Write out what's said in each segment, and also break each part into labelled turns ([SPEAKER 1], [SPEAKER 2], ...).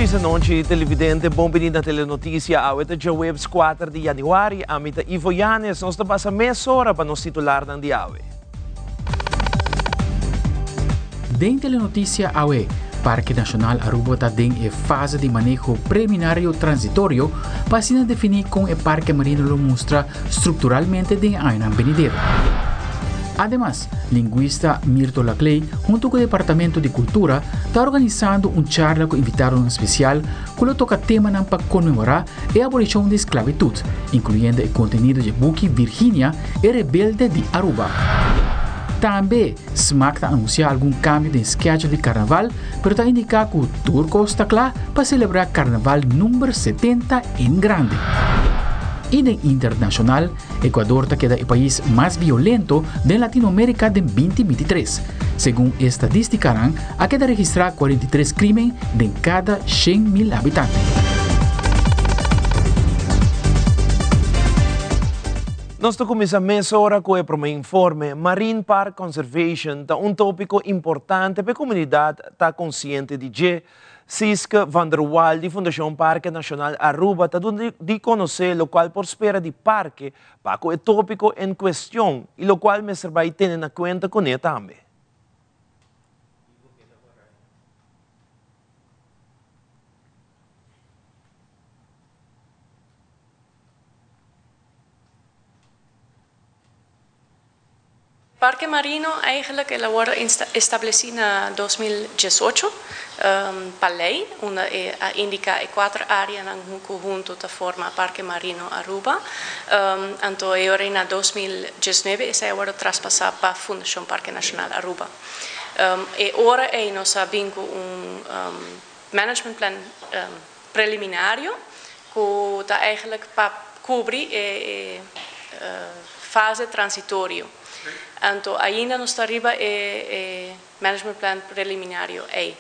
[SPEAKER 1] Felis anochi televidente, bon bini na Telenoticia. Awe ta djaweps 4 di januari. Ami ta Ivo Yanes. Nos ta pasa mesora pa nos titularnan di awe.
[SPEAKER 2] Den Telenoticia awe, Parke Nacional Aruba ta den e fase di maneho preliminario transitorio pa asina defini con e parke marino lo mustra structuralmente den añanan benidero. Ademas, lingüista Mirto Laclay hunto cu Departamento di Cultura ta organisando un charla cu invitadonan special cu lo toca temanan pa conmemora e abolicion di sclavitud, incluyendo e contenido dje buki Virginia, e rebelde di Aruba. Tambe, Smaak ta anuncia algun cambio den schedule di Carnaval, pero ta indica cu tur cos ta cla pa celebra Carnaval number 70 en grande. Y den internacional, Ecuador ta keda e pais mas violento den Latinoamerica den 2023. Segun estadisticanan, a keda registra 43 crimen den cada 100.000 habitante.
[SPEAKER 1] Nos ta kuminsá mesora ku e promé informe. Marine Park Conservation ta un tópiko importante pa e komunidat ta konsiente di dje. Siske van der Wal di Fundashon Parke Nashonal Aruba ta duna di konosé lokual por spera di parke pa ku e tópiko en kuestion i lokual mester bai tene na kuenta kuné tambe.
[SPEAKER 3] Parke Marino eigenlijk el a wordo estableci na 2018 pa ley unda e a indica e cuater areanan cu hunto ta forma Parke Marino Aruba. Anto e ora na 2019 esey a wordo traspasa pa Fundacion Parke Nacional Aruba. E ora ey nos a bin cu un management plan preliminario cu ta eigenlijk pa cubri e fase transitorio. Anto ainda nos ta riba e management plan preliminario ey.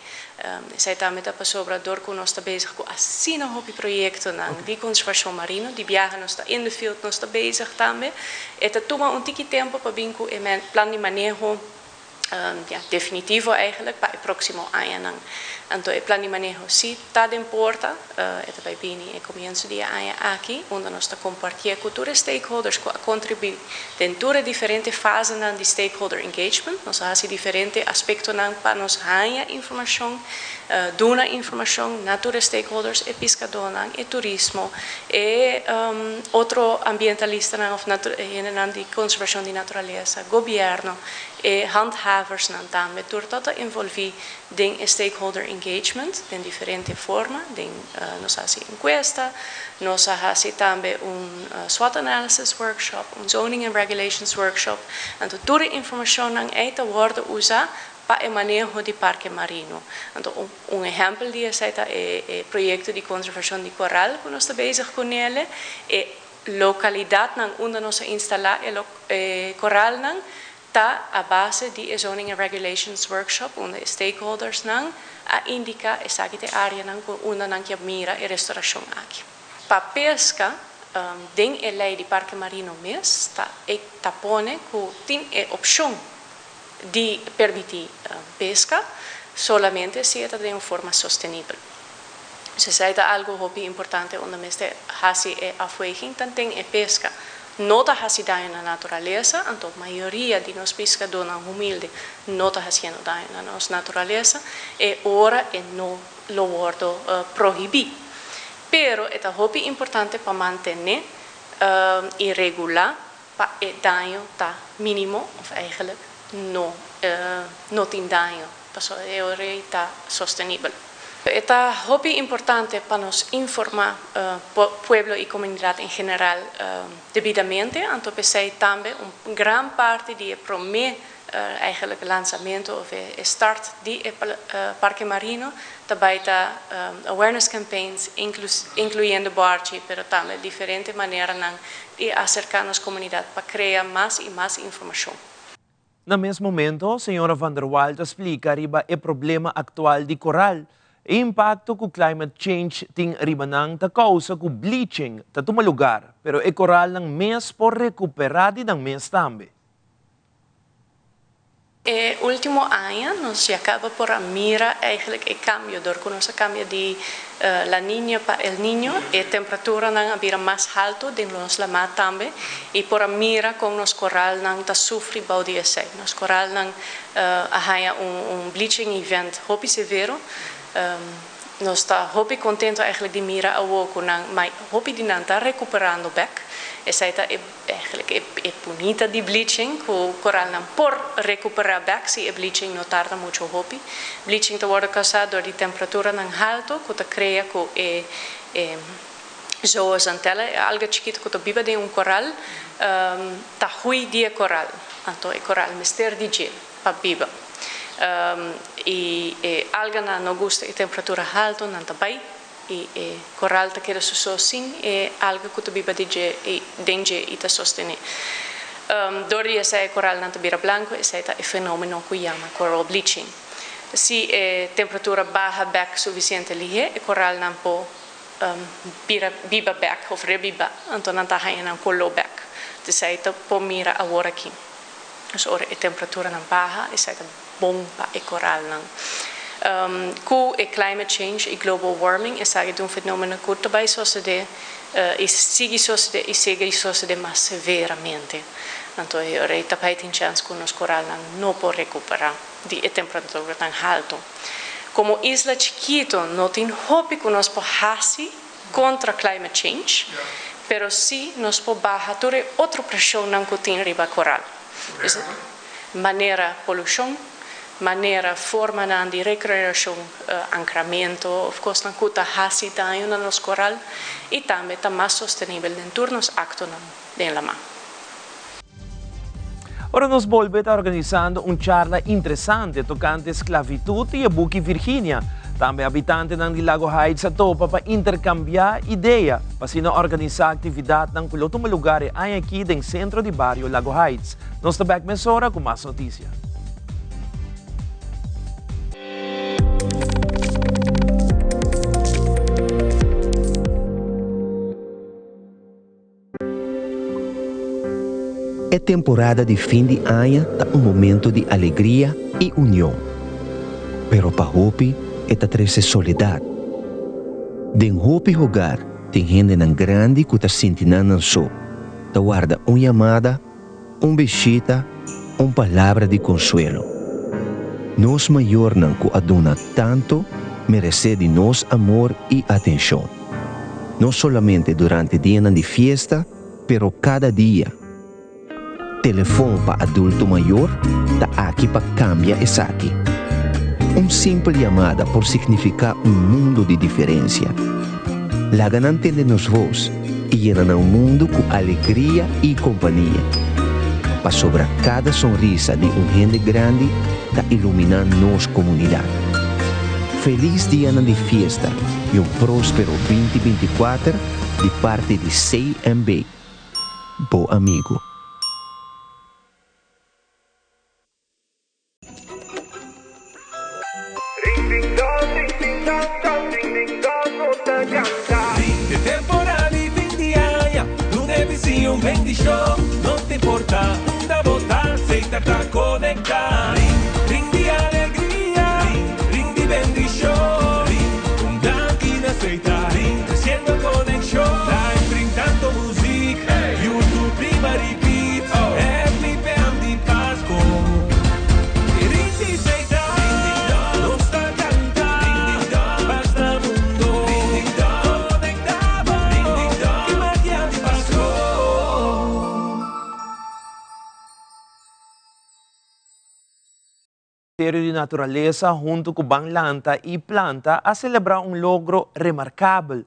[SPEAKER 3] Esey tambe ta pasobra dor cu nos ta bezig cu asina hopi proyectonan di conservacion marino, di biaha nos ta in the field nos ta bezig tambe, e ta tuma un tiki tempo pa bin cu e plan di maneho ya, definitivo eigenlijk pa e próksimo añanan. Anto e plan di maneho sí ta den porta, e ta bai bini e komienso di e aña aki, unda nos ta kompartié ku tur e stakeholders ku a kontribuí den tur e diferente fasenan di stakeholder engagement. Nos a hasi diferente aspektonan pa nos haña informashon, duna informashon na tur e stakeholders, e piskadónan, e turismo, e otro ambientalistanan òf hendenan di konservashon di naturalesa, gobièrnu. E handhaversnan tambe tur ta ta envolví den e stakeholder engagement den diferente forma, den nos a hasi enkuesta, nos a hasi tambe un SWOT analysis workshop, un zoning and regulations workshop, anto tur e informashonnan ei ta wòrdu usá pa e maneho di parke marino. Anto un ehèmpel di esei ta e proyekto di konservashon di koral ku nos ta bezig kunele, e Lokalidatnan unda nos a instalá e koralnan ta a base di e Zoning and Regulations Workshop unda e stakeholdersnan a indiká esaki ta e áreanan ku unda nan ke mira e restorashon aki. Pa peska, den e lei di Parke Marino mes ta e ta pone ku tin e opshon di permití peska solamente si e ta den un forma sostenibel. Dus esei ta algu hopi importante unda mester hasi e afweging tanten e pesca no ta hasi daño na naturalesa, anto mayoria di nos piscadónan humilde no ta hasiendo daño na nos naturalesa, e ora e no lo wordo prohibí. Pero e ta hopi importante pa mantené i regulá pa e daño ta mínimo of eigenlijk no no tin daño pasobra e ora ei ta sostenibel. E ta hopi importante pa nos informá pueblo i komunidat en general debidamente, anto p'esei tambe un gran parti di e promé eigenlijk lanzamento of e start di e Parke Marino ta bai ta awareness campaigns incluyendo borchi pero tambe diferente maneranan di acerca nos comunidad pa crea mas y mas informacion.
[SPEAKER 1] Na mes momento, señora Van der Wal ta splica riba e problema actual di coral. E impacto cu climate change tin riba nan ta causa cu bleaching ta tuma lugar, pero e coralnan mes por recupera di nan mes tambe.
[SPEAKER 3] E último aña nos ya kaba por a mira eigenlijk e kambio dor ku nos a kambia di La Niña pa El Niño, e temperaturanan a bira mas haltu den nos lamá tambe i por a mira kon nos koralnan ta sufri bou di esei. Nos koralnan a haña un bleaching event hopi severo. Nos ta hopi contento eigenlijk di mira awo cu nan mai hopi di nan ta recuperando bek. Esai ta e eigenlijk e e bunita di bleaching cu coralnan por recupera bek si e bleaching no tarda mucho hopi. Bleaching ta wordo causa door di temperaturanan halto cu ta crea cu e e zooxanthella, e alga chikito cu ta biba den un coral, ta hui di e coral. Anto e coral mester di dje pa biba. I e alganan no gusta e temperatura haltu, nan ta bai i e koral ta keda su so sin e alga ku ta biba di dje i den dje i ta sostené. Dor di esei e koralnan ta bira blanku, esei ta e fenómeno ku yama coral bleaching. Si e temperatura baha bèk sufisiente lihé, e koralnan por bira biba bèk òf rebiba, anto nan ta haña nan koló bèk. Esei ta por mira awor aki. Dus ora e temperaturanan baha, esei ta bon pa e koralnan. Ku e climate change i global warming, esaki ta un fenomeno ku ta bai sosodé i sigui sosodé i sigui sosodé mas severamente. Anto e ora ei ta bai tin chèns ku nos koralnan no por rekuperá di e temperaturanan haltu. Komo isla chikitu no tin hopi ku nos por hasi kontra climate change, pero sí nos por baha tur e otro preshonnan ku tin riba koral. Manera polushon, manera formanan di rekreashon, ankramentu òf kosnan ku ta hasi daño na nos koral i tambe ta mas sostenibel den tur nos aktonan den laman.
[SPEAKER 1] Ora nos bolbe ta organisando un charla interesante tokante sklavitut i e buki Virginia. Tambe habitantenan di Lago Heights a topa pa interkambiá idea pa asina organisá aktividatnan ku lo tuma lugar e aña aki den sentro di bario Lago Heights. Nos ta bèk mesora ku mas notisia.
[SPEAKER 4] E temporada di fin di aña ta un momento di alegria i union. Pero pa hopi e ta trese soledat. Den hopi hogar tin hendenan grandi ku ta sinti nan nan so, ta warda un yamada, un bishita, un palabra di konsuelo. Nos mayornan ku a duna tantu meresé di nos amor i atenshon. No solamente durante dianan di fiesta, pero kada dia. Telefon pa adulto mayor ta aki pa kambia esaki. Un simpel yamada por signifiká un mundu di diferensia. Laga nan tende nos vos i yena nan mundu ku alegria i kompania. Pasobra kada sonrisa di un hende grandi ta iluminá nos komunidat. Felis dianan di fiesta i un próspero 2024 di parti di CMB, bo amigu.
[SPEAKER 1] Ministerio di Naturalesa hunto cu Ban Lanta y Planta a celebra un logro remarcabel.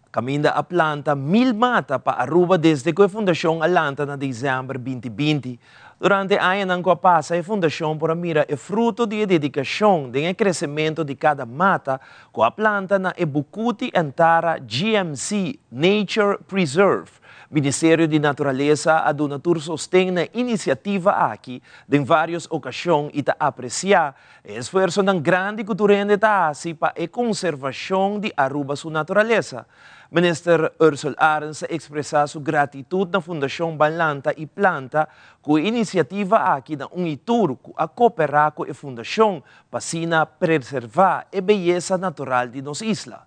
[SPEAKER 1] Caminda a planta mil mata pa Aruba desde cu e fundacion a lanta na december binti binti. Durante e añanan cu a pasa e fundacion por a mira e fruto di e dedicacion den e crecemento di cada mata cu a planta na e Bucuti Antara GMC Nature Preserve. Ministerio di Naturalesa a duna tur sosten na e inisiativa aki den vários okashon i ta apresiá e esfuersonan grandi ku tur hende ta hasi pa e konservashon di Aruba su naturalesa. Minister Ursell Arends a ekspresá su gratitut na Fundashon Ban Lanta i Planta ku e inisiativa aki na un i tur ku a koperá ku e fundashon pa asina preservá e beyesa natural di nos isla.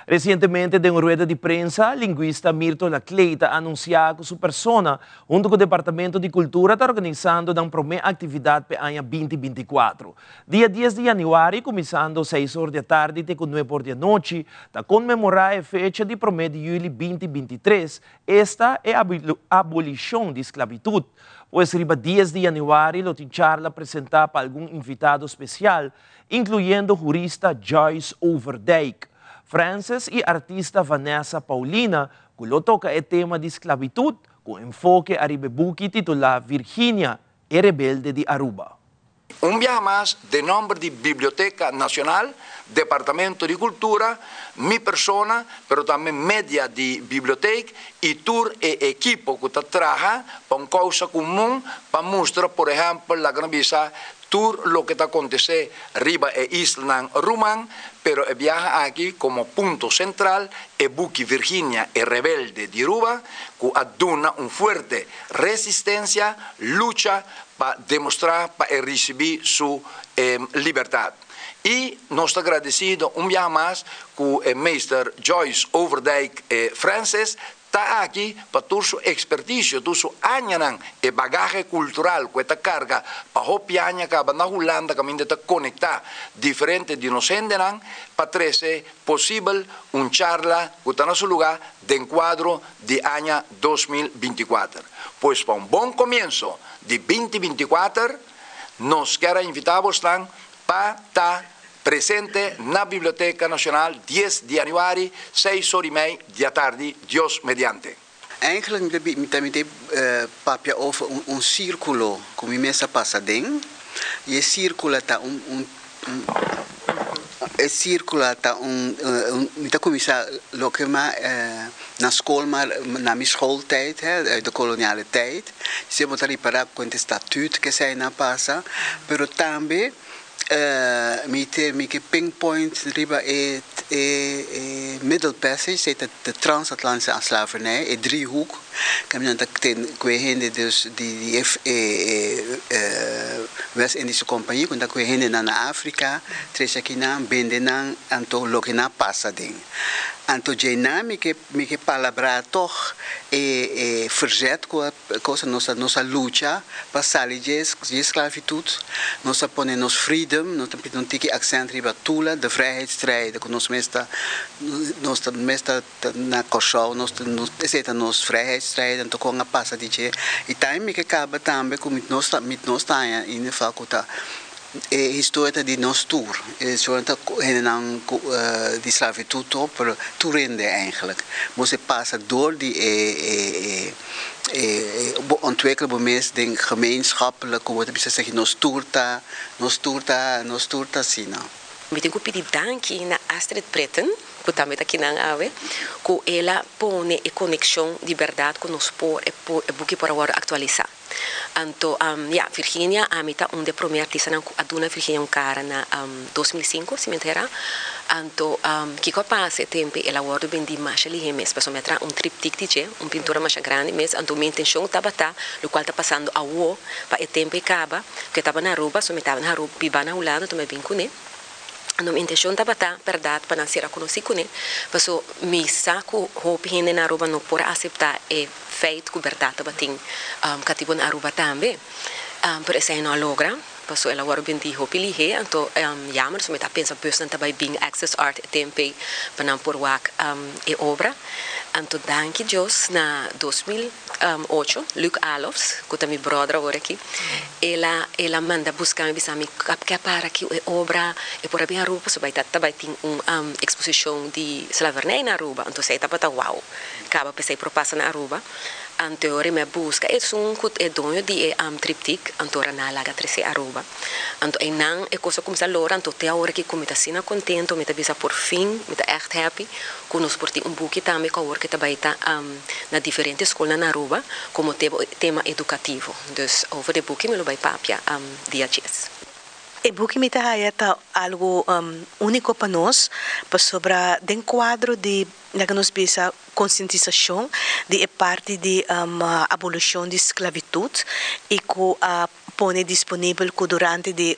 [SPEAKER 1] Resientemente den un rueda di prensa, lingüista Mirto Laclay ta anunsiá ku su persona huntu ku Departamento di Kultura ta organisando nan promé aktividat p'e aña 2024. Dia 10 di yanüari, kuminsando seis or di atardi te ku nuebe or di anochi, ta konmemorá e fecha di promé di yüli 2023, esta e abolishon di sklabitut. Pues riba 10 di yanüari lo tin charla presentá pa algun invitado spesial, inkluyendo hurista Joyce Overdijk, Frances i artista Vanessa Paulina ku lo toka e tema di sklabitut ku enfoke ariba e buki titulá Virginia, e rebelde di Aruba.
[SPEAKER 5] Un biaha mas, den nomber di Biblioteca Nacional, Departamento di Cultura, mi persona, pero tambe media di biblioteek y tur e ekipo cu ta traha pa un causa comun pa mustra, por ehempel, laga nos bisa, tur loke ta acontece riba e islanan ruman, pero e biaha aki como punto central e buki Virginia e rebelde di Aruba cu a duna un fuerte resistencia, lucha pa demostra pa e ricibi su libertad. Y nos ta agradecido un biaha mas cu e meester Joyce Overdijk Francis ta aki pa tur su experticio, tur su añanan, e bagahe cultural cu e ta carga pa hopi aña caba na Hulanda caminda e ta conecta diferente di nos hendenan pa trece posibel un charla cu ta na su luga den cuadro di aña 2024. Pues pa un bon comienso di 2024 nos kier a invita bosnan pa ta presente na Biblioteca Nacional 10 di januari, 6:30 di atardi, Dios mediante.
[SPEAKER 6] Eigenlijk mi ta mi ta papia over un círculo cu mi mes a pasa den y e círculo ta un un e círculo ta un mi ta cuminsa loke ma na school maar na mi schooltijd, hè, uit de koloniale tijd. Si bo ta ripara cu e statuut cu esey na pasa, pero tambe mi te mi ke pinpoint riba e e Middle Passage, esey ta de transatlantische slavernij, e driehoek. Caminda ta ten cu e hende dus di di e e West-Indische Compagnie, cu ta cu e hendenan na Africa, trece akinan, bende nan, anto loke nan pasa den. Anto djeinan mi ke palabra toch e verzet cu cosa nos a lucha pa sali di esclavitud, nos a pone nos freedom, nos ta pone un tiki accent riba Tula, de vrijheidsstrijder, cu nos mes ta nos ta mes ta na Kòrsou, nos esei ta nos vrijheidsstrijder, anto kon a pasa di dje. I tambe mi ke kaba tambe ku mi nos ta in ieder geval ku ta e historia ta di nos tur. E historia ta hendenan di esclavitud toch, pero tur hende eigenlijk. Bo se pasa door di e ontwikkelen bo mes den gemeenschappelijk, ku bo ta bisa zeg nos tur ta nos tur ta nos tur ta asina.
[SPEAKER 7] Mi tin ku pidi danki na Astrid Britten, ku tambe ta akinan awe, ku el a pone e konekshon di berdat ku nos por e buki por awor aktualisá. Anto, ja, Virginia, ami ta un di e promé artistanan ku a duna Virginia un kara na 2005, si mi no ta era. Anto, kiko a pasa e tempu el a wòrdu bendí masha lihé mes, pasobra mi a traha un triptik di dje, un pintura masha grandi mes, anto mi intenshon tabata, lokual ta pasando awo, pa e tempu ei kaba, ku e tabata na Aruba, so mi tabata na Aruba, biba na Hulanda, anto mi a bin kuné. Anto mi intenshon tabata, bèrdat, pa nan sera konosí kuné, paso mi sa ku hopi hende na Aruba no por aseptá e feit ku bèrdat tabatin katibu na Aruba tambe. Pero esei no a logra, paso el a wòrdu bendí hopi lihé, anto jammer, so mi ta pensa busnan ta bai bin Access Art e tempu ei pa nan por wak e obra. Anto danki Dios na 2008 Luc Alofs, ku ta mi brother awor aki, el a manda buska mi bisa mi ke a para ku e obra e por a bin Aruba pasobra bai ta bai tin un eksposishon di slavernij na Aruba. Anto esei tabata wow, kaba p'esei por pasa na Aruba. Anto ora mi a buska esun ku e doño di e triptiek, anto ora nan a laga trese Aruba. Anto einan e kos a kuminsá lora, anto te awor aki ku mi ta asina kontento, mi ta bisa por fin, mi ta ègt happy ku nos por tin un buki tambe ku awor ke ta bai ta na diferente skolnan na Aruba komo tema edukativo. Dus over di e buki mi lo bai papia dia djes.
[SPEAKER 8] E buki mi ta haya ta algu úniko pa nos, pasobra den kuadro di laga nos bisa konsientisashon di e parti di abolushon di sklavitut i ku a pone disponibel ku durante di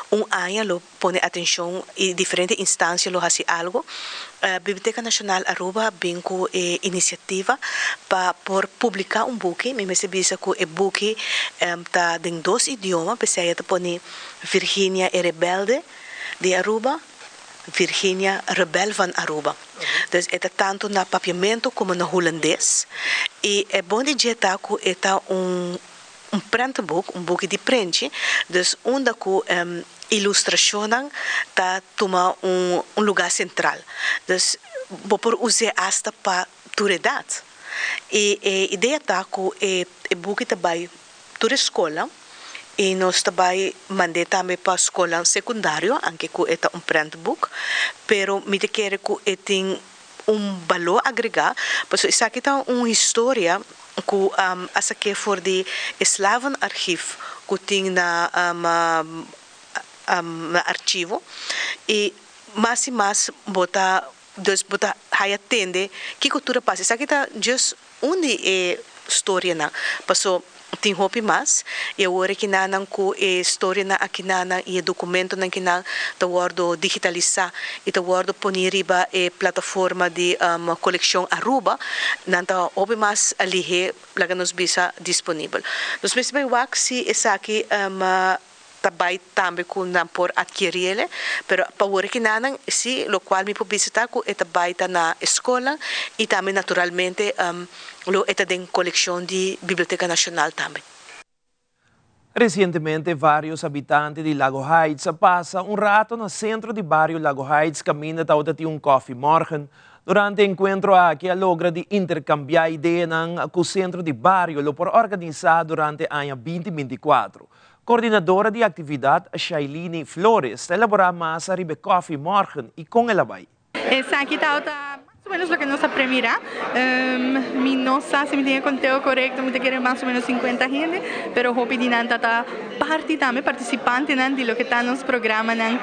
[SPEAKER 8] un aña lo pone atenshon i diferente instansia lo hasi algu. Biblioteka Nashonal Aruba bin ku e inisiativa pa por publiká un buki. Mi mester bisa ku e buki ta den dos idioma, p'esei a ta pone Virginia e Rebelde di Aruba, Virginia Rebel van Aruba. Dus e ta tantu na papiamentu komo na hulandes. I e bon di dje ta ku e ta un un prentenboek, un buki di prenchi, dus unda ku ilustrashonnan ta tuma un un lugá sentral. Dus bo por us'é asta pa tur edat. I e idea ta ku e e buki ta bai tur e skola i nos ta bai mand'é tambe pa skola sekundario, anke ku e ta un prentenboek, pero mi ta kere ku e tin un balor agregá, pasobra esaki ta un historia ku a sak'é for di e slavenarchief ku tin na na archivo i mas i mas bo ta dus bo ta haya tende kiko tur a pasa. Esaki ta just un di e storianan, paso tin hopi mas i awor e kinanan ku e storianan akinanan i e dokumentonan kinan ta wòrdu digitalisá i ta wòrdu poní riba e plataforma di Kolekshon Aruba, nan ta hopi mas lihé, laga nos bisa, disponibel. Nos mester bai wak si esaki ta bai tambe ku nan por adkiriele, pero pa wor ki nanan si, lokual mi por bisa ta ku e ta bai ta na e skolnan i tambe naturalmente lo e ta den kolekshon di Biblioteka Nashonal tambe.
[SPEAKER 1] Resientemente varios habitante di Lago Heights a pasa un rato na sentro di bario Lago Heights kaminda tabata tin un koffie morgen. Durante e enkuentro aki a logra di interkambiá ideanan ku sentro di bario lo por organisá durante aña 2024. Koordinadora di aktividat, Shailini Flores, ta elaborá mas ariba e Koffie Morgen i kon el a bai.
[SPEAKER 9] Esaki tabata mas o menos loke nos a premirá. Mi no sa si mi tin e konteo korekto, mi ta kere mas o menos sinkuenta hende, pero hopi di nan ta parti tambe, partisipantenan di loke ta nos programanan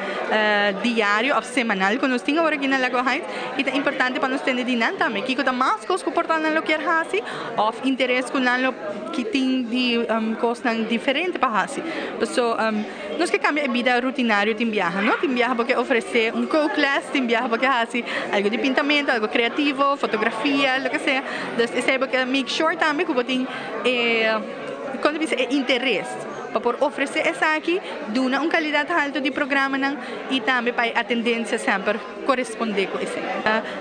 [SPEAKER 9] diario òf semanal ku nos tin awor aki na Lago Heights i ta importante pa nos tende di nan tambe kiko ta mas kos ku por ta nan lo kier hasi òf interes ku nan lo ki tin di kosnan diferente pa hasi. Paso nos ke kambia e bida rutinario tin biaha, no? Tin biaha bo ke ofresé un kookles, tin biaha bo ke hasi algu di pintamentu, algu kreativo, fotografia, loke sea. Dus esei bo ke make sure tambe ku bo tin e, kon ta bisa, e interes pa por ofresé esaki, duna un kalidat haltu di programanan i tambe pa e atendensia semper. Corespondé cu esey.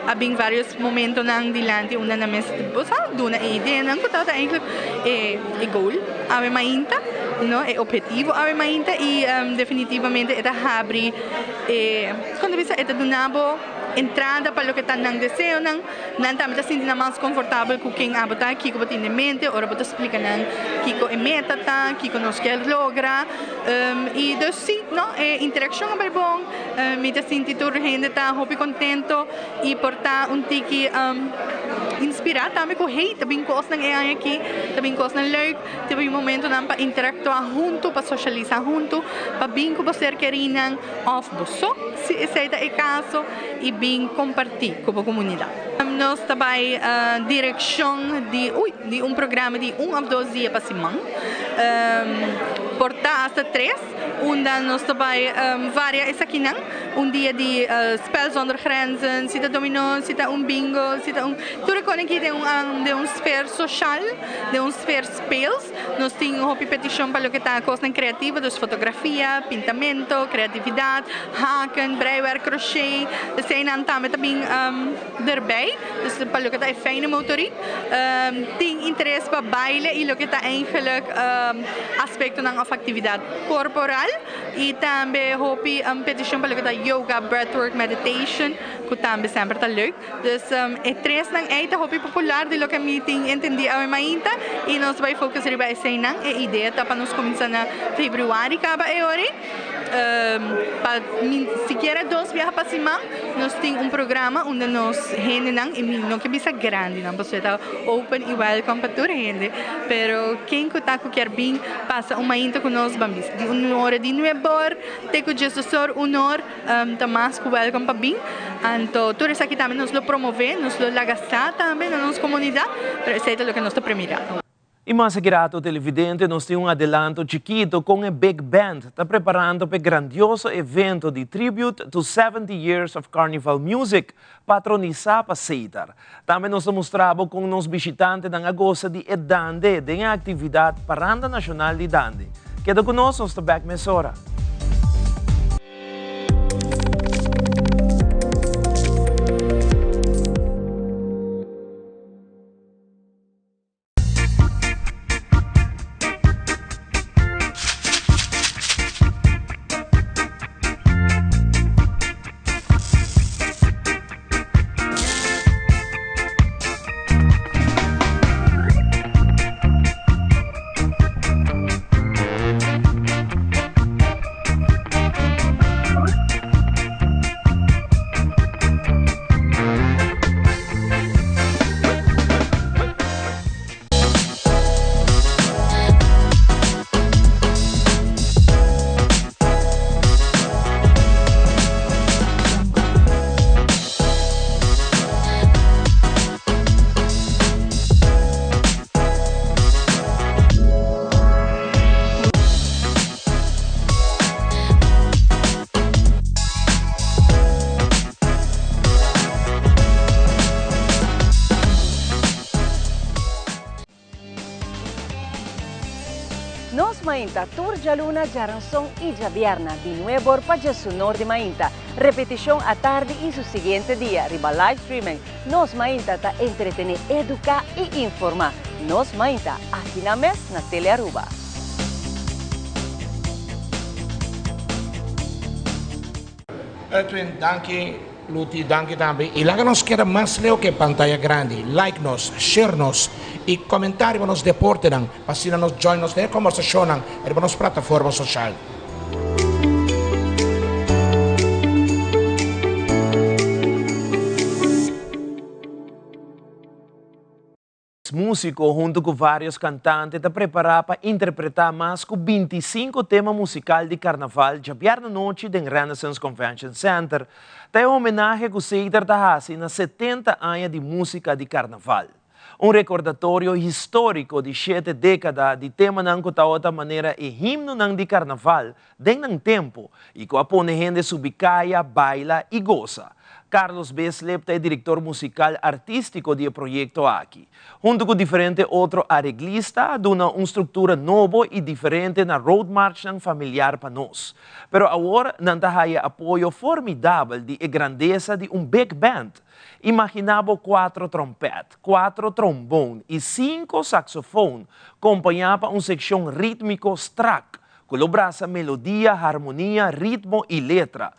[SPEAKER 9] A bin varios momentonan dilanti unda nan mes bo sa duna e ideanan cu tabata eigenlijk e e goal awe mainta, no, e obhetivo awe mainta y definitivamente e ta habri e, con ta bisa, e ta duna bo entrada pa loke ta nan deseonan. Nan tambe ta sinti nan mas konfortabel ku ken abo ta, kiko bo tin den mente ora bo ta splika nan kiko e meta ta, kiko nos kier logra. I dus si, no, e interakshon a bai bon. Mi ta sinti tur hende ta hopi kontento i por ta un tiki inspirá tambe ku hey, ta bin kosnan e aña aki, ta bin kosnan leuk, ta bin momentonan pa interaktuá huntu, pa sosialisá huntu, pa bin ku bo ser kerinan òf bo so, si esei ta e kaso. I bin kompartí ku bo komunidat. Nos ta bai direkshon di ui di un programa di un òf dos dia pa siman, por ta asta tres, unda nos ta bai varia esakinan, un dia di spel zonder grenzen, si ta dominó, si ta un bingo, si ta un tur e kos aki den un den un sfer soshal, den un sfer speels. Nos tin hopi petishon pa loke ta kosnan kreativo, dus fotografia, pintamento, kreatividat, haken, breiwerk, crochet, eseinan tambe ta bin derbij. Dus pa loke ta e fijne motoriek. Tin interes pa baile i loke ta eigenlijk aspektonan òf aktividat korporal. I tambe hopi petishon pa loke ta yoga, breathwork, meditation, ku tambe semper ta leuk. Dus e tresnan ei ta hopi. hopi popular di loke mi tin entendí awe mainta i nos ta bai focus riba eseinan. E idea ta pa nos kuminsá na febrüari kaba e ora ei. Pa sikiera dos biaha pa siman nos tin un programa unda nos hendenan, i mi no ke bisa grandinan pasobra e ta open i welcome pa tur hende, pero ken ku ta ku kier bin pasa un mainta ku nos ban bisa di un ora di nuebor te ku diesdosor un or ta mas ku welcome pa bin. Anto tur esaki tambe nos lo promove, nos lo laga sa tambe na nos komunidat, pero esei ta loke nos ta premira.
[SPEAKER 1] Y mas grato televidente nos tin un adelanto chikito con e Big Band ta preparando p'e grandioso evento di Tribute to 70 Years of Carnival Music patronisa pa Setar. Tambe nos ta mustra bo con nos bishitantenan a gosa di e dande den e actividad Paranda Nacional di Dande. Keda cu nos, nos ta bek mesora.
[SPEAKER 10] Nos Mainta tur djaluna, djaranson i djabierna di nuebor pa djesunor di mainta. Repetishon atardi i su siguiente dia riba live streaming. Nos Mainta ta entretene, educa i informa. Nos Mainta, aki na mes na Telearuba.
[SPEAKER 11] Edwin, danki. Luti, danki tambe. Y laga nos keda mas leu ke pantaya grandi. Like nos, share nos y comenta riba nos deportenan pa asina nos join nos den e combersacionnan riba nos plataforma social.
[SPEAKER 1] Músiko huntu ku vários kantante ta prepará pa interpretá mas ku bintisinko tema musikal di karnaval djabièrnè nochi den Renaissance Convention Center. Ta e homenahe ku Seiter ta hasi na setenta aña di músika di karnaval. Un rekordatorio históriko di shete dékada di temanan ku tabata manera e himnonan di karnaval den nan tempu i ku a pone hende subi kaya, baila i gosa. Carlos Bislip ta e direktor musikal artístiko di e proyekto aki. Huntu ku diferente otro areglista a duna un struktura nobo i diferente na roadmarchnan familiar pa nos. Pero awor nan ta haya apoyo formidabel di e grandesa di un big band. Imaginá bo kuatro trompèt, kuatro trombon i sinku saksofon kompañá pa un sekshon rítmiko strak ku lo brasa melodia, harmonia, ritmo i letra.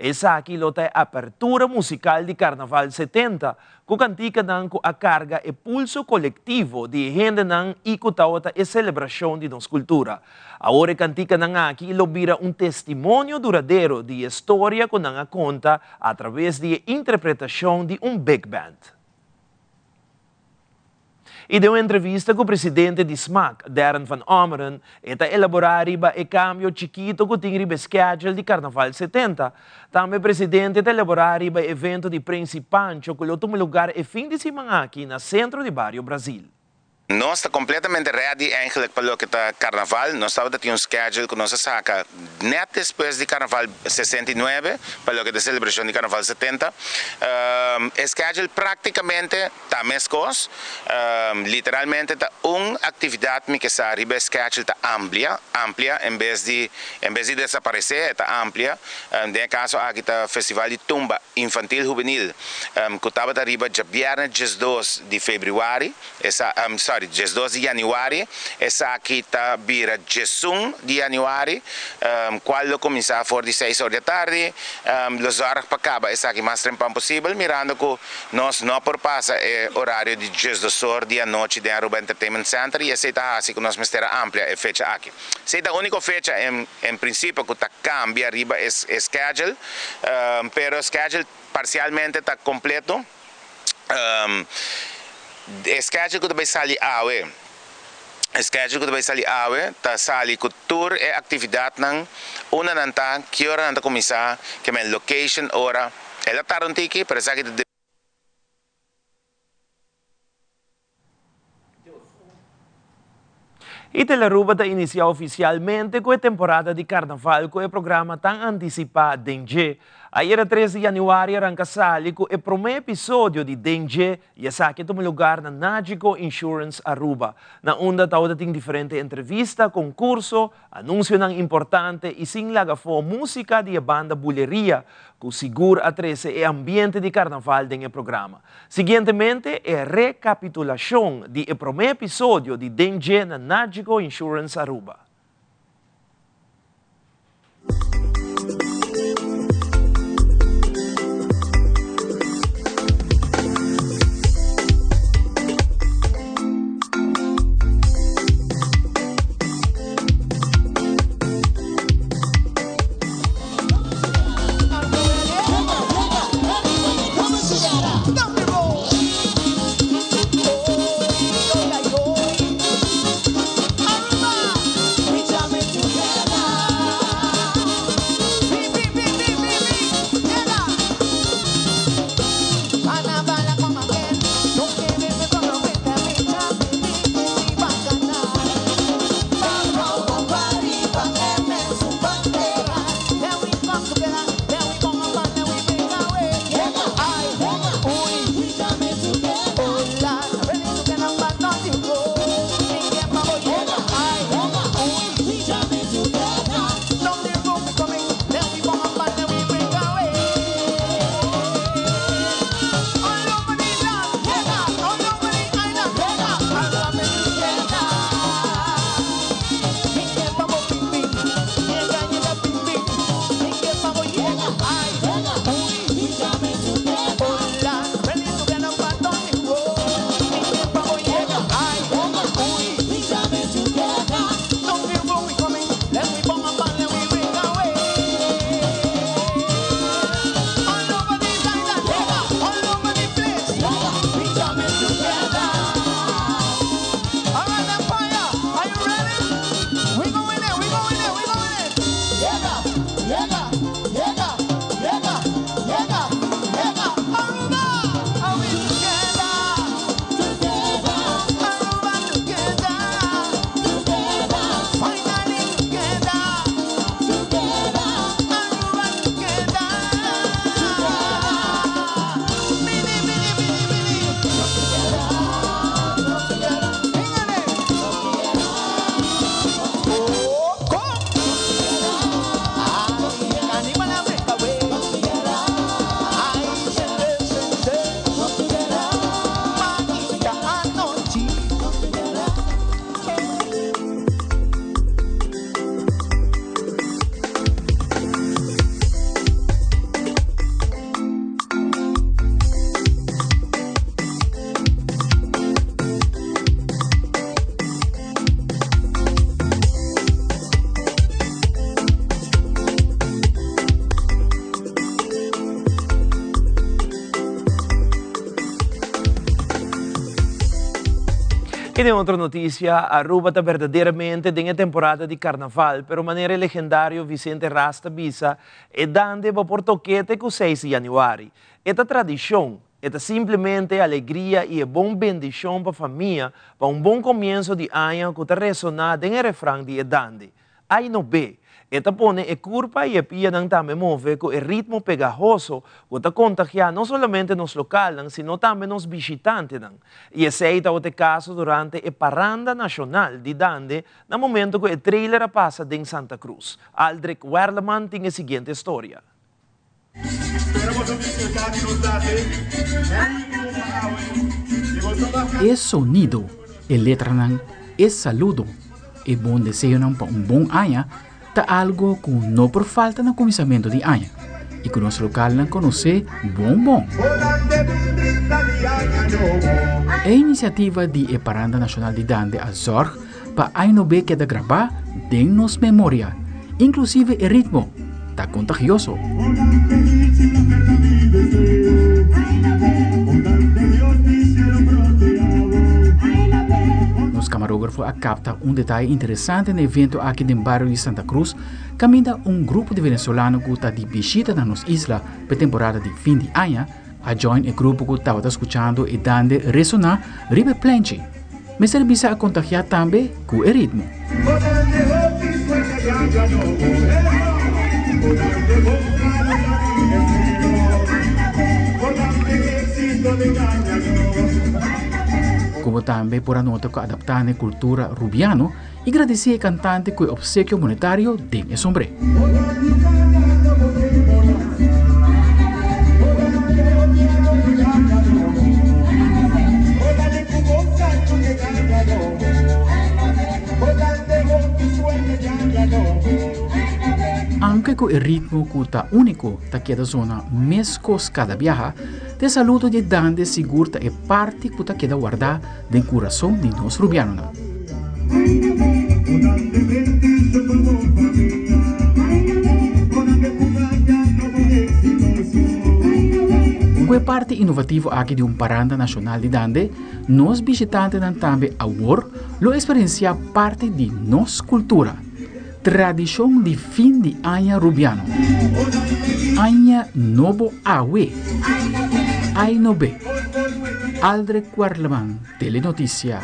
[SPEAKER 1] Esaki lo ta e apertura musikal di Karnaval 70, ku kantikanan ku a karga e pulso kolektivo di e hendenan i ku tabata e selebrashon di nos kultura. Awor e kantikanan aki lo bira un testimonio duradero di e storia ku nan a konta atraves di e interpretashon di un big band. I den un entrevista ku presidente di smac, Darren van Ommeren, e ta elaborá riba e kambio chikito ku tin riba e schedule di Karnaval 70. Tambe e presidente ta elaborá riba e evento di Prins i Pancho ku lo tuma lugar e fin di siman aki na sentro di bario Brazil.
[SPEAKER 12] Nos ta completamente ready eigenlijk pa loke ta Carnaval. Nos tabata tin un schedule cu nos a saca net despues di Carnaval 69 pa loke ta celebracion di Carnaval 70. E schedule practicamente ta mescos. Literalmente ta un actividad mi ke sa riba e schedule ta amplia, amplia en bes di en bes di desaparece e ta amplia. Den e caso aki ta Festival di Tumba Infantil Hubenil cu tabata riba djabierne 12 di februari. Esa, sorry. sorry, 12 di januari, esaki ta bira 11 di januari, cual lo cuminsa for di seis or di atardi. Lo zorg pa caba esaki mas trempan posibel, mirando cu nos no por pasa e horario di 12 or di anochi den Aruba Entertainment Center y esey ta haci cu nos mester a amplia e fecha aki. Esey ta unico fecha en en principio cu ta cambia riba e schedule, pero schedule parcialmente ta completo. E schedule cu ta bay sali awe, e schedule cu ta bay sali awe ta sali cu tur e actividadnan, unda nan ta, ki ora nan ta cuminsa, ke men location, ora. El a tarda un tiki, pero esaki ta.
[SPEAKER 1] Y Telearuba ta inicia oficialmente cu e temporada di Carnaval cu e programa tan anticipa Den Dje. Ayera tres di januari a ranca sali cu e prome episodio di Den Dje y esaki a tuma lugar na Nagico Insurance Aruba, na unda tawata tin diferente entrevista, concurso, Anunsionan importante i sin laga afó músika di e banda Buleria ku sigur a trese e ambiente di karnaval den e programa. Siguientemente e rekapitulashon di e promé episodio di Den Dje na Nagico Insurance Aruba. Y den otro noticia, Aruba ta berdaderamente den e temporada di carnaval, pero manera e legendario Vicente Ras ta bisa, e dande bo por toke te cu seis di januari. E ta tradicion, e ta simplemente alegria y e bon bendicion pa famia pa un bon comienso di aña cu ta resona den e refran di e dande. Ay no be! E ta pone e curpa y e pianan tambe move cu e ritmo pegahoso cu ta contagia no solamente nos localnan sino tambe nos bishitantenan. Y esey tabata e caso durante e Paranda Nacional di Dande na momento cu e trailer a pasa den Santa Cruz. Aldrich Werleman tin e siguiente storia.
[SPEAKER 2] E sonido. E letranan, e saludo, e bon deseonan pa un bon aña ta algo ku no por falta na kuminsamentu di aña i ku nos lokalnan konosé bon bon. E inisiativa di e Paranda Nashonal di Dande a zòrg pa Ainobe keda grabá den nos memoria, inklusive e ritmo ta kontagioso. Nos kamarógrafo a kapta un detaye interesante na e evento aki den bario di Santa Cruz, kaminda un grupo di venezolano ku ta di bishita na nos isla pa e temporada di fin di aña, a join e grupo ku tabata skuchando e dande resoná riba e plenchi. Mester bisa a kontagiá tambe ku e ritmo. Komo tambe por a nota ku a adaptá na e kultura rubiano i gradisí e kantante ku e opsekio monetario den e sombré. Aunke ku e ritmo ku ta úniko ta keda zona meskos kada biaha, te saludo di e dande sigur ta e parti ku ta keda wardá den kurason di nos rubianonan. Ku e parti inovativo aki di un paranda nashonal di dande, nos bishitantenan tambe awor lo eksperensiá parti di nos kultura, tradishon di fin di aña rubiano. Aña nobo awe! Ai no be! Aldre Cuerleman, Telenoticia.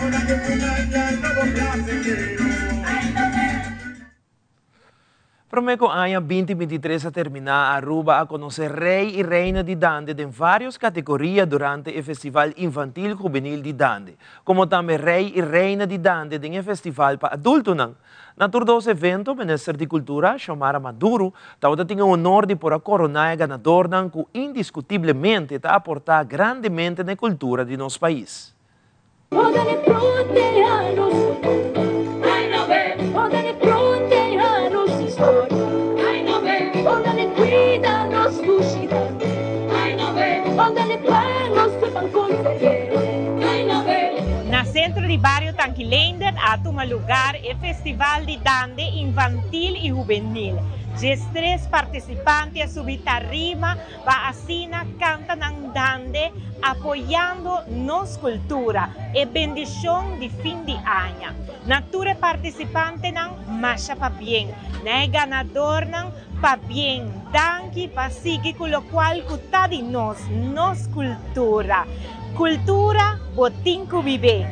[SPEAKER 1] Prome cu aña 2023 a termina, Aruba a conoce Rey y Reina di Dande den varios categoria durante e Festival Infantil Juvenil di Dande, como tambe Rey y Reina di Dande den e Festival pa Adultonan. Na tur dos evento, Minister di Cultura, Xiomara Maduro, tabata tin e honor di por a corona e ganadornan cu indiscutiblemente ta aporta grandemente na e cultura di nos pais.
[SPEAKER 13] Na Centro di Bario Tanki Leendert a tuma lugar e Festival di Dande Infantil y Hubenil. Diestres participante a subi tarima pa asina canta nan dande apoyando nos cultura, e bendicion di fin di aña. Na tur e participantenan masha pabien, na e ganadornan pabien, danki pa sigui cu locual cu ta di nos, nos cultura. Cultura bo tin cu bibé.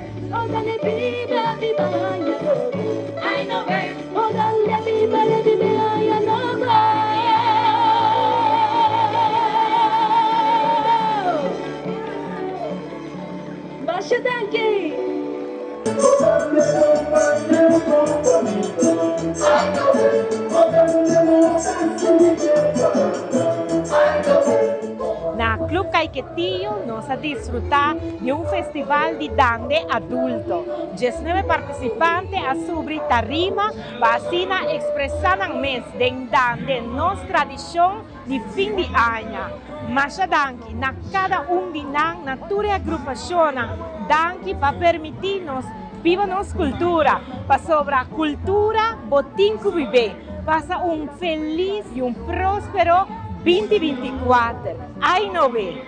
[SPEAKER 13] Na Club Caiquetillo nos a disfruta di un festival di dande adulto. Diesnuebe participante a subri tarima pa asina expresa nan mes den dande nos tradicion di fin di aña. Masha danki na cada un di nan, na tur e agrupacionnan. Danki pa permiti nos biba nos cultura, pasobra cultura bo tin cu bib'é. Pasa un felis y un prospero binti binti kuater. Ay no be!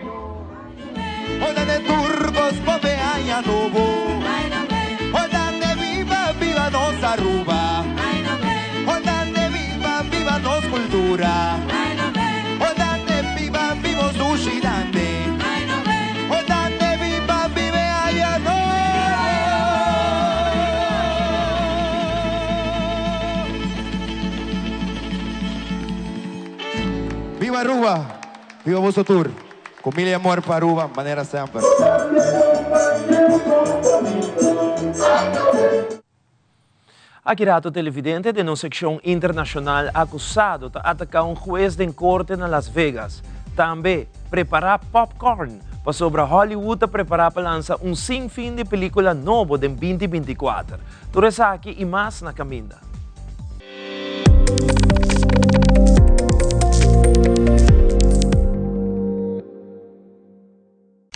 [SPEAKER 14] Biba Aruba! Biba boso tur! Cu mil amor pa Aruba manera semper.
[SPEAKER 1] Aki rato televidente den nos seccion internacional acusado ta ataca un huez den corte na Las Vegas. Tambe prepara popcorn. Pasobra Hollywood ta prepará pa lansa un sinfin di pelíkula nobo den 2024. Tur esaki i mas na kaminda.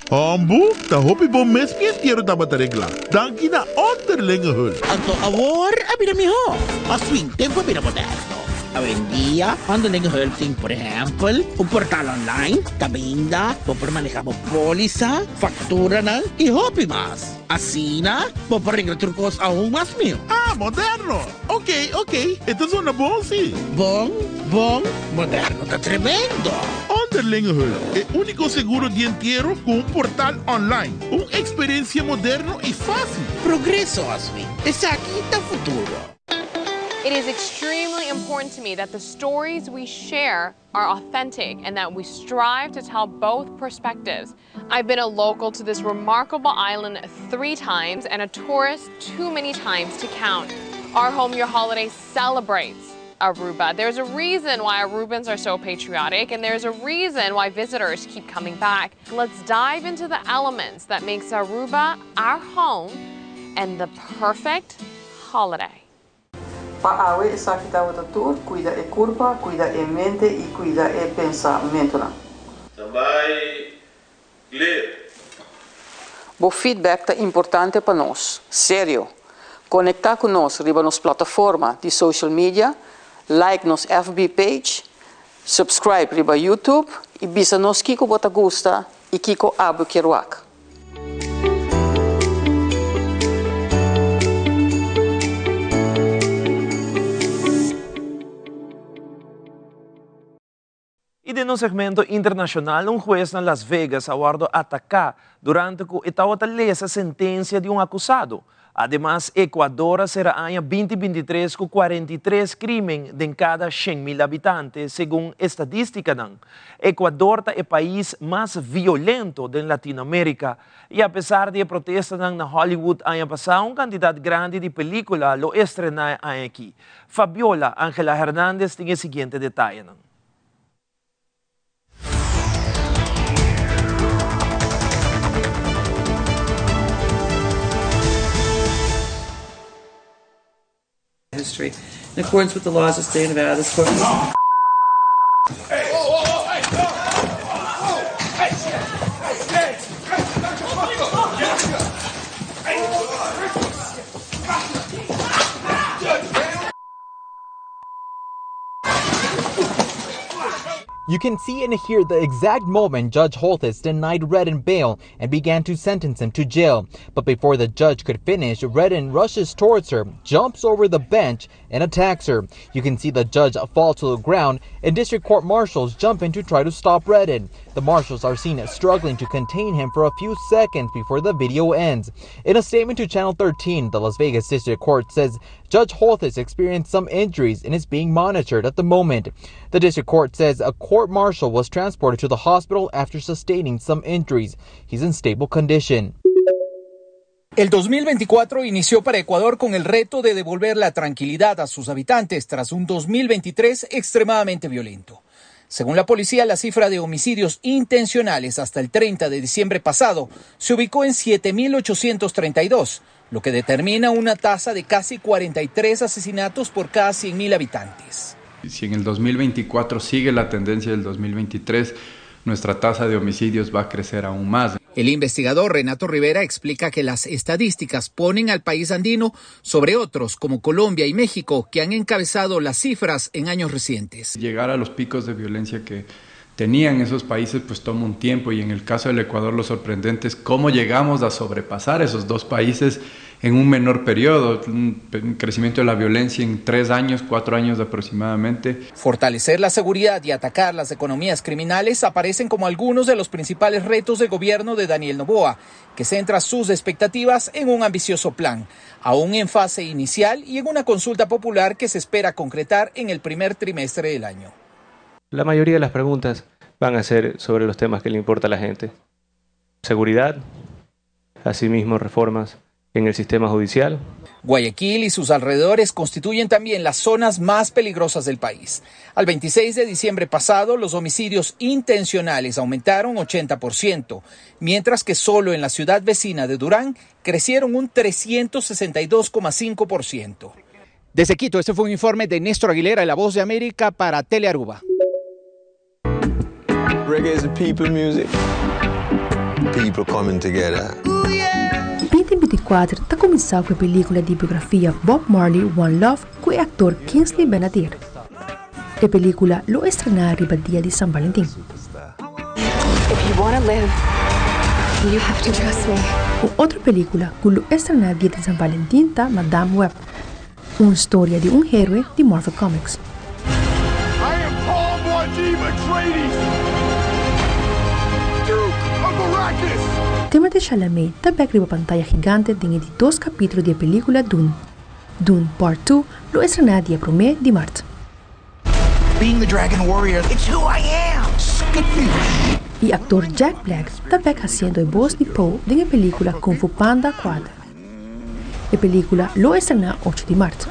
[SPEAKER 15] Hombu, ta hopi bon mes mi entiero tabata reglá. Danki na Onderlinge Hulp.
[SPEAKER 16] Anto awor a bira mihó. Aswin tempu a bira moderno. Awendia Onderlinge Hulp tin por ehèmpel un portal online kaminda bo por manehá bo pólisa, fakturanan i hopi mas. Asina bo por regla tur kos aun mas mihó.
[SPEAKER 15] Ah, moderno! Ok, ok, e ta zona bon si.
[SPEAKER 16] Bon, bon, moderno ta tremendo!
[SPEAKER 15] Onderlinge Hulp, e úniko seguro di entiero ku un portal online. Un eksperensia moderno i fásil.
[SPEAKER 16] Progreso, Oswin. Esaki ta futuro.
[SPEAKER 17] It is extremely important to me that the stories we share are authentic and that we strive to tell both perspectives. I've been a local to this remarkable island three times and a tourist too many times to count. Our Home Your Holiday celebrates Aruba. There's a reason why Arubans are so patriotic and there's a reason why visitors keep coming back. Let's dive into the elements that makes Aruba our home and the perfect holiday.
[SPEAKER 18] Pa awe esaki tabata tur, cuida e curpa, cuida e mente y cuida e pensamentonan.
[SPEAKER 19] Standby, clear.
[SPEAKER 18] Bo feedback ta importante pa nos. Serio! Conecta cu nos riba nos plataforma di social media, like nos FB page, subscribe riba YouTube y bisa nos kico bo ta gusta y kico abo kier wak.
[SPEAKER 1] I den un segmento internashonal un hues na Las Vegas a wòrdu ataká durante ku e tabata lesa sentensia di un akusado. Ademas, Ecuador a sera aña 2023 ku 43 krimen den kada 100.000 habitante, segun estadístikanan. Ecuador ta e pais mas violento den Latinoamérika i apesar di e protestanan na Hollywood aña pasá un kantidat grandi di pelíkula lo estrená e aña akí. Fabiola Angela Hernandez tin e siguiente detayenan.
[SPEAKER 20] History. In accordance with the laws of state of Nevada, this court.
[SPEAKER 21] You can see and hear the exact moment Judge Holthus denied Redden bail and began to sentence him to jail. But before the judge could finish, Redden rushes towards her, jumps over the bench, and attacks her. You can see the judge fall to the ground and district court marshals jump in to try to stop Redden. The marshals are seen struggling to contain him for a few seconds before the video ends. In a statement to Channel 13, the Las Vegas District Court says Judge Holthus experienced some injuries and is being monitored at the moment. The district court says a court martial was transported to the hospital after sustaining some injuries. He's in stable condition.
[SPEAKER 22] El 2024 inició para Ecuador con el reto de devolver la tranquilidad a sus habitantes tras un 2023 extremadamente violento. Según la policía, la cifra de homicidios intencionales hasta el 30 de diciembre pasado se ubicó en 7.832, lo que determina una tasa de casi 43 asesinatos por cada 100.000 habitantes.
[SPEAKER 23] Si en el 2024 sigue la tendencia del 2023, nuestra tasa de homicidios va a crecer aún más.
[SPEAKER 22] El investigador Renato Rivera explica que las estadísticas ponen al país andino sobre otros como Colombia y México, que han encabezado las cifras en años recientes.
[SPEAKER 23] Llegar a los picos de violencia que tenían esos países pues toma un tiempo, y en el caso del Ecuador lo sorprendente es cómo llegamos a sobrepasar esos dos países en un menor periodo, un crecimiento de la violencia en 3 años, 4 años aproximadamente.
[SPEAKER 22] Fortalecer la seguridad y atacar las economías criminales aparecen como algunos de los principales retos del gobierno de Daniel Noboa, que centra sus expectativas en un ambicioso plan, aún en fase inicial y en una consulta popular que se espera concretar en el primer trimestre del año.
[SPEAKER 24] La mayoría de las preguntas van a ser sobre los temas que le importa a la gente. Seguridad, asimismo reformas En el sistema judicial.
[SPEAKER 22] Guayaquil y sus alrededores constituyen también las zonas más peligrosas del país. Al 26 de diciembre pasado, los homicidios intencionales aumentaron 80%, mientras que solo en la ciudad vecina de Durán crecieron un 362,5%. Desde Quito, este fue un informe de Néstor Aguilera, La Voz de América para Telearuba.
[SPEAKER 3] Reggae is people music. People coming together.
[SPEAKER 4] 2024 ta kuminsá ku e pelíkula di biografia Bob Marley One Love ku e aktor Kingsley Ben-Adir. E pelíkula lo estrená riba dia di San Valentin.
[SPEAKER 5] If you wanna live, you have to trust me.
[SPEAKER 4] Un otro pelíkula ku lo estrená dia di San Valentin ta Madame Web, un storia di un héroe di Marvel Comics.
[SPEAKER 15] I am Paul Muad'Dib Atreides, Duke of Arrakis!
[SPEAKER 4] Timothée Chalamet ta bek riba pantaya gigante den e di dos kapítulo di e pelíkula Dune. Dune, Part Two lo estrená dia promé di mart.
[SPEAKER 16] Being the Dragon Warrior, it's who I am! Skadoosh!
[SPEAKER 4] E aktor Jack Black ta bek hasiendo e bos di Po den e pelíkula Kung Fu Panda kuater. E pelíkula lo estrená ocho di mart.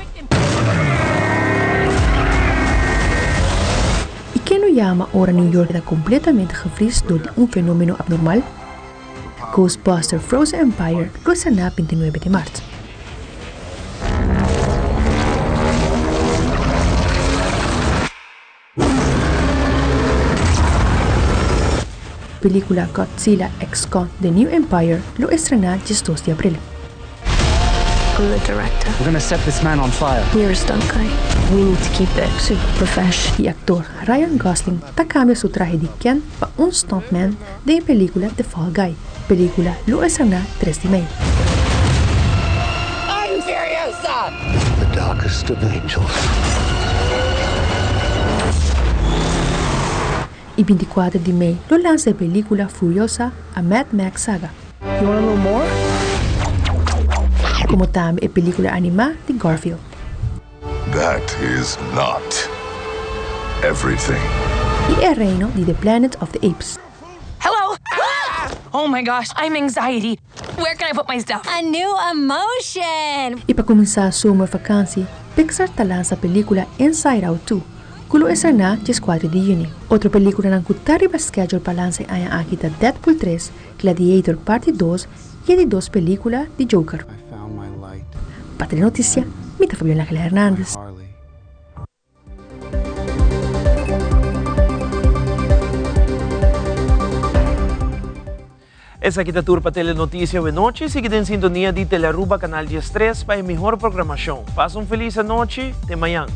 [SPEAKER 4] I ken lo yama ora New York ta kompletamente gevries dor di un fenómeno abnormal? Ghostbuster Frozen Empire lo estrená bintinuebe di mart. Pelíkula Godzilla x Kong, The New Empire lo estrená diesdos di april.
[SPEAKER 5] I'm the director.
[SPEAKER 6] We're gonna set this man on fire.
[SPEAKER 5] You're a stunt guy. We need to keep it super profesh.
[SPEAKER 4] E aktor Ryan Gosling ta kambia su trahe di Ken pa un stuntman den e pelíkula The Fall Guy. Pelíkula lo estrená tres di mei.
[SPEAKER 16] I'm Furiosa!
[SPEAKER 3] The darkest of angels.
[SPEAKER 4] E binticuater di mei lo lansa e película Furiosa, A Mad Max Saga.
[SPEAKER 5] You want a little more?
[SPEAKER 4] Como tambe e película animá di Garfield.
[SPEAKER 3] That is not everything.
[SPEAKER 4] I e reino di The Planet of the Apes.
[SPEAKER 25] Hello! Oh my gosh, I'm anxiety. Where can I put my stuff?
[SPEAKER 26] A new emotion!
[SPEAKER 4] I pa kuminsá zomer vakansi, Pixar ta lansa pelíkula Inside Out 2, ku lo estrená dieskuater di yüni. Otro pelíkulanan ku ta riba schedule pa lansa e aña aki ta Deadpool 3, Gladiator Parti 2 i e di dos pelíkula di Joker. Pa Telenotisia, mi ta Fabiola Angela Hernandez.
[SPEAKER 1] Esaki ta tur pa Telenoticia awenochi. Sigui den sintonia di Telearuba Canal 13 pa e mihor programacion. Pasa un feliz anochi. Te mañan.